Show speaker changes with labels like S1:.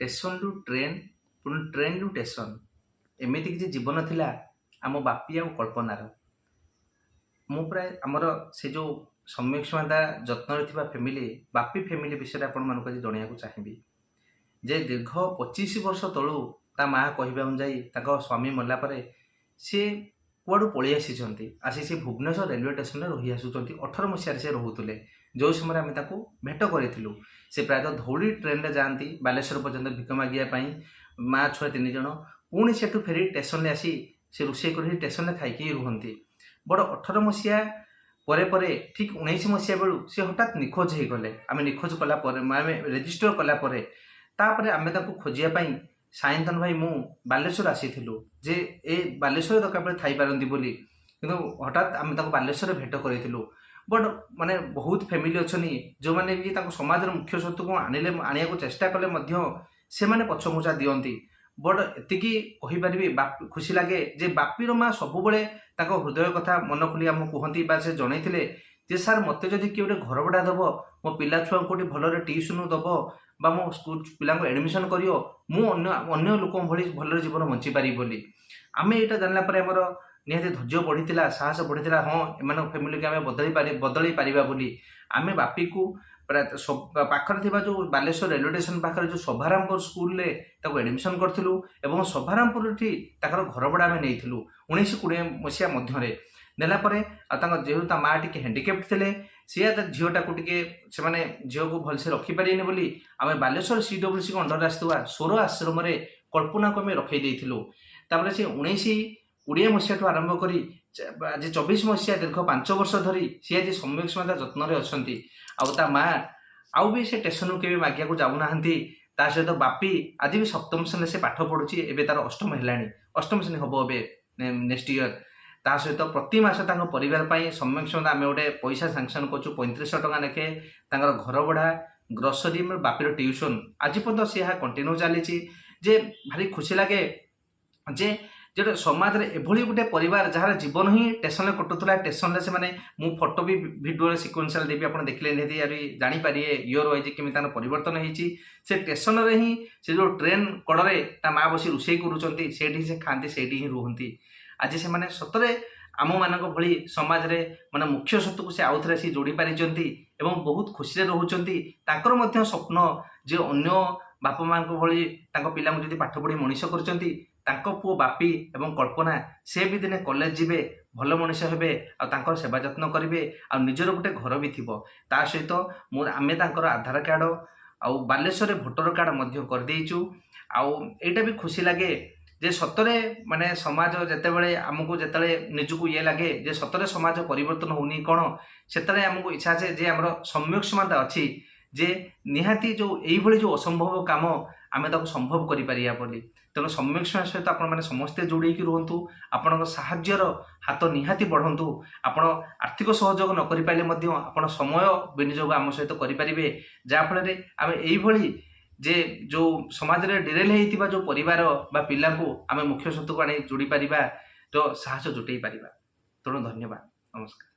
S1: ଷ୍ଟେସନରୁ ଟ୍ରେନ୍, ପୁଣି ଟ୍ରେନ୍ରୁ ଷ୍ଟେସନ, ଏମିତି କିଛି ଜୀବନ ଥିଲା ଆମ ବାପି ଆଉ କଳ୍ପନାର। ମୁଁ ପ୍ରାୟ ଆମର ସେ ଯେଉଁ ସମ୍ୟକ ସମାଧା ଯତ୍ନରେ ଥିବା ଫ୍ୟାମିଲି, ବାପି ଫ୍ୟାମିଲି ବିଷୟରେ ଆପଣମାନଙ୍କୁ ଆଜି ଜଣାଇବାକୁ ଚାହିଁବି ଯେ ଦୀର୍ଘ 25 ବର୍ଷ ତଳୁ ତା ମାଆ କହିବା ଅନୁଯାୟୀ ତାଙ୍କ ସ୍ୱାମୀ ମଲା ପରେ ସିଏ କୁଆଡ଼ୁ ପଳେଇ ଆସିଛନ୍ତି। ଆସି ସେ ଭୁବନେଶ୍ୱର ରେଲୱେ ଷ୍ଟେସନରେ ରହି ଆସୁଛନ୍ତି। 18 ମସିହାରେ ସେ ରହୁଥିଲେ, ଯେଉଁ ସମୟରେ ଆମେ ତାକୁ ଭେଟ କରିଥିଲୁ। ସେ ପ୍ରାୟତଃ ଧଉଳି ଟ୍ରେନରେ ଯାଆନ୍ତି ବାଲେଶ୍ୱର ପର୍ଯ୍ୟନ୍ତ ଭିକ ମାଗିବା ପାଇଁ, ମା ଛୁଆ 3 ଜଣ। ପୁଣି ସେଠୁ ଫେରି ଷ୍ଟେସନରେ ଆସି ସେ ରୋଷେଇ କରି ଷ୍ଟେସନରେ ଖାଇକି ରୁହନ୍ତି। ବଡ଼ 18 ମସିହା ପରେ ପରେ ଠିକ୍ 19 ମସିହା ବେଳୁ ସେ ହଠାତ୍ ନିଖୋଜ ହେଇଗଲେ। ଆମେ ନିଖୋଜ କଲା ପରେ, ଆମେ ରେଜିଷ୍ଟର କଲା ପରେ, ତାପରେ ଆମେ ତାକୁ ଖୋଜିବା ପାଇଁ ସାୟନ୍ତନ ଭାଇ ମୁଁ ବାଲେଶ୍ୱର ଆସିଥିଲୁ ଯେ ଏ ବାଲେଶ୍ୱର ଦରକାର ବେଳେ ଥାଇପାରନ୍ତି ବୋଲି। କିନ୍ତୁ ହଠାତ୍ ଆମେ ତାକୁ ବାଲେଶ୍ୱରରେ ଭେଟ କରିଥିଲୁ। ବଟ୍ ମାନେ ବହୁତ ଫ୍ୟାମିଲି ଅଛନ୍ତି ଯେଉଁମାନେ ବି ତାଙ୍କୁ ସମାଜର ମୁଖ୍ୟ ସ୍ରୋତକୁ ଆଣିଲେ, ଆଣିବାକୁ ଚେଷ୍ଟା କଲେ ମଧ୍ୟ ସେମାନେ ପଛଘୁଞ୍ଚା ଦିଅନ୍ତି। ବଟ୍ ଏତିକି କହିପାରିବି, ଖୁସି ଲାଗେ ଯେ ବାପିର ମା ସବୁବେଳେ ତାଙ୍କ ହୃଦୟ କଥା ମନ ଖୋଲି ଆମକୁ କୁହନ୍ତି ବା ସେ ଜଣେଇଥିଲେ ଯେ ସାର୍, ମୋତେ ଯଦି କିଏ ଗୋଟେ ଘର ଭଡ଼ା ଦେବ, ମୋ ପିଲା ଛୁଆଙ୍କୁ କୋଉଠି ଭଲରେ ଟିଉସନ୍ ଦେବ ବା ମୋ ସ୍କୁଲ ପିଲାଙ୍କୁ ଆଡ଼ମିସନ୍ କରିବ, ମୁଁ ଅନ୍ୟ ଅନ୍ୟ ଲୋକଙ୍କ ଭଳି ଭଲରେ ଜୀବନ ବଞ୍ଚିପାରିବି ବୋଲି। ଆମେ ଏଇଟା ଜାଣିଲା ପରେ ଆମର ନିହାତି ଧୈର୍ଯ୍ୟ ବଢ଼ିଥିଲା, ସାହସ ବଢ଼ିଥିଲା, ହଁ ଏମାନଙ୍କ ଫ୍ୟାମିଲିକି ଆମେ ବଦଳେଇ ପାରିବା ବୋଲି। ଆମେ ବାପିକୁ ପ୍ରାୟ ପାଖରେ ଥିବା ଯେଉଁ ବାଲେଶ୍ୱର ରେଲୱେ ଷ୍ଟେସନ ପାଖରେ ଯେଉଁ ସଭାରାମପୁର ସ୍କୁଲରେ ତାକୁ ଆଡ଼ମିସନ୍ କରିଥିଲୁ ଏବଂ ସଭାରାମପୁରଠି ତାଙ୍କର ଘର ଭଡ଼ା ଆମେ ନେଇଥିଲୁ 19-20 ମସିହା ମଧ୍ୟରେ। ନେଲା ପରେ ଆଉ ତାଙ୍କ ଯେହେତୁ ତା ମାଆ ଟିକେ ହ୍ୟାଣ୍ଡିକ୍ୟାପ୍ଟ ଥିଲେ, ସିଏ ତା ଝିଅଟାକୁ ଟିକେ ସେମାନେ ଝିଅକୁ ଭଲସେ ରଖିପାରିବେନି ବୋଲି ଆମେ ବାଲେଶ୍ୱର CWC ଅଣ୍ଡରରେ ଆସିଥିବା ସୋର ଆଶ୍ରମରେ କଳ୍ପନାକୁ ଆମେ ରଖେଇ ଦେଇଥିଲୁ। ତାପରେ ସେ 19-20 ମସିହାଠୁ ଆରମ୍ଭ କରି ଆଜି 24 ମସିହା, ଦୀର୍ଘ 5 ବର୍ଷ ଧରି ସିଏ ଆଜି ସମ୍ୟକ ସମାଧା ଯତ୍ନରେ ଅଛନ୍ତି। ଆଉ ତା ମା ଆଉ ବି ସେ ଷ୍ଟେସନକୁ କେବେ ମାଗିବାକୁ ଯାଉନାହାନ୍ତି। ତା ସହିତ ବାପି ଆଜି ବି ସପ୍ତମ ଶ୍ରେଣୀରେ ସେ ପାଠ ପଢୁଛି, ଏବେ ତାର ଅଷ୍ଟମ ହେଲାଣି, ଅଷ୍ଟମ ଶ୍ରେଣୀ ହବ ଏବେ ନେକ୍ସଟ ଇୟର। ତା ସହିତ ପ୍ରତି ମାସ ତାଙ୍କ ପରିବାର ପାଇଁ ସମ୍ୟକ ସମାଧା ଆମେ ଗୋଟେ ପଇସା ସାଙ୍କସନ୍ କରୁଛୁ, 3500 ଟଙ୍କା ଲେଖେ ତାଙ୍କର ଘର ଭଡ଼ା, ଗ୍ରୋସରୀ, ବାପିର ଟିଉସନ୍ ଆଜି ପର୍ଯ୍ୟନ୍ତ ସେ ଏହା କଣ୍ଟିନ୍ୟୁ ଚାଲିଛି। ଯେ ଭାରି ଖୁସି ଲାଗେ ଯେ ଯେଟା ସମାଜରେ ଏଭଳି ଗୋଟେ ପରିବାର ଯାହାର ଜୀବନ ହିଁ ଷ୍ଟେସନରେ କଟୁଥିଲା। ଷ୍ଟେସନରେ ସେମାନେ, ମୁଁ ଫଟୋ ବି ଭିଡ଼ିଓରେ ସିକ୍ୱେନ୍ସିଆଲ ଦେବି, ଆପଣ ଦେଖିଲେ ନିହାତି ଆହୁରି ଜାଣିପାରିବେ ଇୟର ୱାଇଜ୍ କେମିତି ତାଙ୍କର ପରିବର୍ତ୍ତନ ହେଇଛି। ସେ ଷ୍ଟେସନରେ ହିଁ ସେ ଯେଉଁ ଟ୍ରେନ୍ କଡ଼ରେ ତା ମା ବସି ରୋଷେଇ କରୁଛନ୍ତି, ସେଇଠି ସେ ଖାଆନ୍ତି, ସେଇଠି ହିଁ ରୁହନ୍ତି। ଆଜି ସେମାନେ ସତରେ ଆମମାନଙ୍କ ଭଳି ସମାଜରେ ମାନେ ମୁଖ୍ୟ ସ୍ରୋତକୁ ସେ ଆଉଥରେ ଆସି ଯୋଡ଼ି ପାରିଛନ୍ତି ଏବଂ ବହୁତ ଖୁସିରେ ରହୁଛନ୍ତି। ତାଙ୍କର ମଧ୍ୟ ସ୍ୱପ୍ନ ଯେ ଅନ୍ୟ ବାପା ମାଆଙ୍କ ଭଳି ତାଙ୍କ ପିଲାଙ୍କୁ ଯଦି ପାଠ ପଢ଼ି ମଣିଷ କରୁଛନ୍ତି, ତାଙ୍କ ପୁଅ ବାପି ଏବଂ କଳ୍ପନା ସେ ବି ଦିନେ କଲେଜ ଯିବେ, ଭଲ ମଣିଷ ହେବେ ଆଉ ତାଙ୍କର ସେବା ଯତ୍ନ କରିବେ ଆଉ ନିଜର ଗୋଟେ ଘର ବି ଥିବ। ତା ସହିତ ମୁଁ ଆମେ ତାଙ୍କର ଆଧାର କାର୍ଡ଼ ଆଉ ବାଲେଶ୍ୱରରେ ଭୋଟର କାର୍ଡ଼ ମଧ୍ୟ କରିଦେଇଛୁ। ଆଉ ଏଇଟା ବି ଖୁସି ଲାଗେ ଯେ ସତରେ ମାନେ ସମାଜ ଯେତେବେଳେ ଆମକୁ ଯେତେବେଳେ ନିଜକୁ ଇଏ ଲାଗେ ଯେ ସତରେ ସମାଜ ପରିବର୍ତ୍ତନ ହେଉନି କ'ଣ, ସେତେବେଳେ ଆମକୁ ଇଚ୍ଛା ଅଛି ଯେ ଆମର ସମ୍ୟକ ସମାଧା ଅଛି ଯେ ନିହାତି ଯେଉଁ ଏଇଭଳି ଯେଉଁ ଅସମ୍ଭବ କାମ ଆମେ ତାକୁ ସମ୍ଭବ କରିପାରିବା ବୋଲି। ତେଣୁ ସମ୍ୟକ ସମାଜ ସହିତ ଆପଣମାନେ ସମସ୍ତେ ଯୋଡ଼ି ହେଇକି ରୁହନ୍ତୁ, ଆପଣଙ୍କ ସାହାଯ୍ୟର ହାତ ନିହାତି ବଢ଼ନ୍ତୁ। ଆପଣ ଆର୍ଥିକ ସହଯୋଗ ନ କରିପାରିଲେ ମଧ୍ୟ ଆପଣ ସମୟ ବିନିଯୋଗ ଆମ ସହିତ କରିପାରିବେ, ଯାହାଫଳରେ ଆମେ ଏଇଭଳି ଯେ ଯେଉଁ ସମାଜରେ ଡିରେଲ ହେଇଥିବା ଯେଉଁ ପରିବାର ବା ପିଲାଙ୍କୁ ଆମେ ମୁଖ୍ୟ ସ୍ରୋତକୁ ଆଣି ଯୋଡ଼ି ପାରିବା, ତ ସାହସ ଜୁଟେଇ ପାରିବା। ତେଣୁ ଧନ୍ୟବାଦ, ନମସ୍କାର।